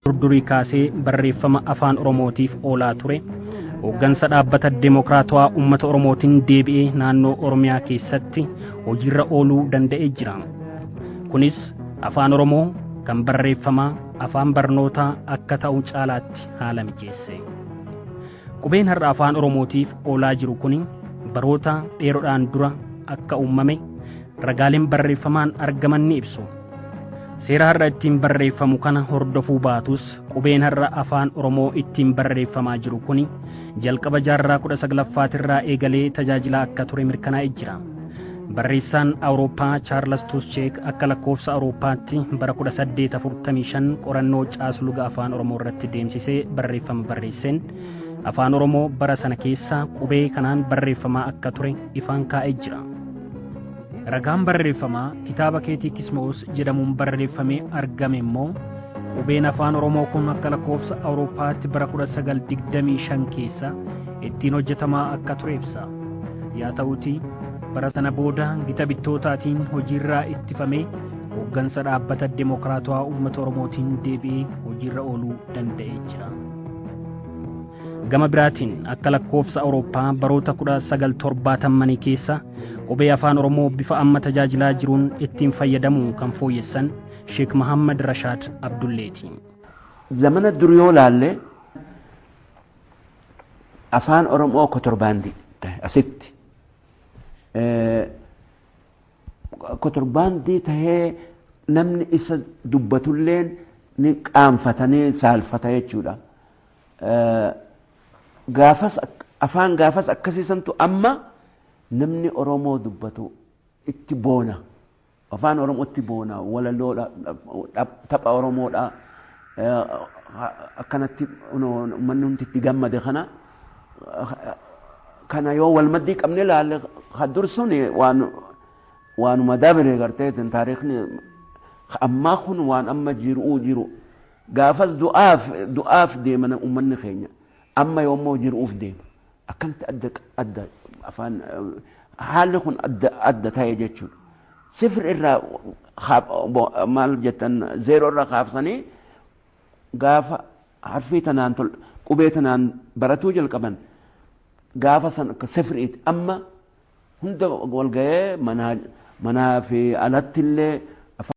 Durdurii kaasee barreeffama Afaan Oromootiif oolaa ture hooggansa Dhaabbata Deemokiraatawaa Uummata Oromootiin deebi'ee naannoo Oromiyaa keessatti hojiirra ooluu danda'ee jira. Kunis Afaan Oromoo kan barreeffamaa afaan barnootaa akka ta'u caalaatti haala mijeesse. Qubeen har'a Afaan Oromootiif oolaa jiru kun baroota dheeroodhaan dura akka uumame ragaaleen barreeffamaan argaman ni ibsu. Seera har'a ittiin barreeffamu kana hordofuu baatus, qubeen har'a Afaan Oromoo ittiin barreeffamaa jiru kun jalqaba jaarraa 19ffaatirraa eegalee tajaajilaa akka ture mirkanaa'ee jira. Barreessaan Awurooppaa Chaarlas Tuscheek akka lakkoofsa Awurooppaatti bara 1845 qorannoo caasluga Afaan Oromoo irratti deemsisee barreeffama barreesseen, Afaan Oromoo bara sana keessa qubee kanaan barreeffamaa akka ture ifaan kaa'ee jira. Ragaan barreeffamaa kitaaba Keetii Kismoos jedhamuun barreeffamee argame immoo qubeen Afaan Oromoo kun akka lakkoofsa Awurooppaatti bara 1925 keessa ittiin hojjetamaa akka ture ibsa. Yaa ta'uutii, bara sana booda gita bittootaatiin hojiirraa ittifamee hooggansa Dhaabbata Deemokiraatawaa Uummata Oromootiin deebi'ee hojiirra ooluu danda'ee jira. Gama biraatiin, akka lakkoofsa Awurooppaa baroota 1970 keessa qubee Afaan Oromoo bifa amma tajaajilaa jiruun ittiin fayyadamuun kan fooyyessan Sheek Mahammad Rashaad Abdulleeti. Zamana dur yoo laalle, Afaan Oromoo kotorbaandii ta'e asitti. Kotorbaandii tahee namni isa dubbatulleen ni qaanfatanii saalfata jechuudha. Gaafas afaan gaafas akkasiisantu amma namni Oromoo dubbatu itti boona. Afaan Oromootti boona, walaloodha, tapha Oromoodha. Akkanatti uummanni hundi itti gammade. Kana yoo wal maddii qabne laalle, dur sun waan waanuma dabre gartee taarikhni. Ammaa kun waan amma jiruu jiru. Gaafas du'aaf deeman uummanni keenya, amma yoommoo jiruuf deema. Akkanatti adda adda afaan haalli kun adda adda ta'e jechuudha. Sifir irraa, maal jettan, zeeroo irraa kaafsanii gaafa harfii tanaan qubee tanaan baratuu jalqaban, gaafa san akka sifriiti. Amma hunda walga'ee manaa fi alatti illee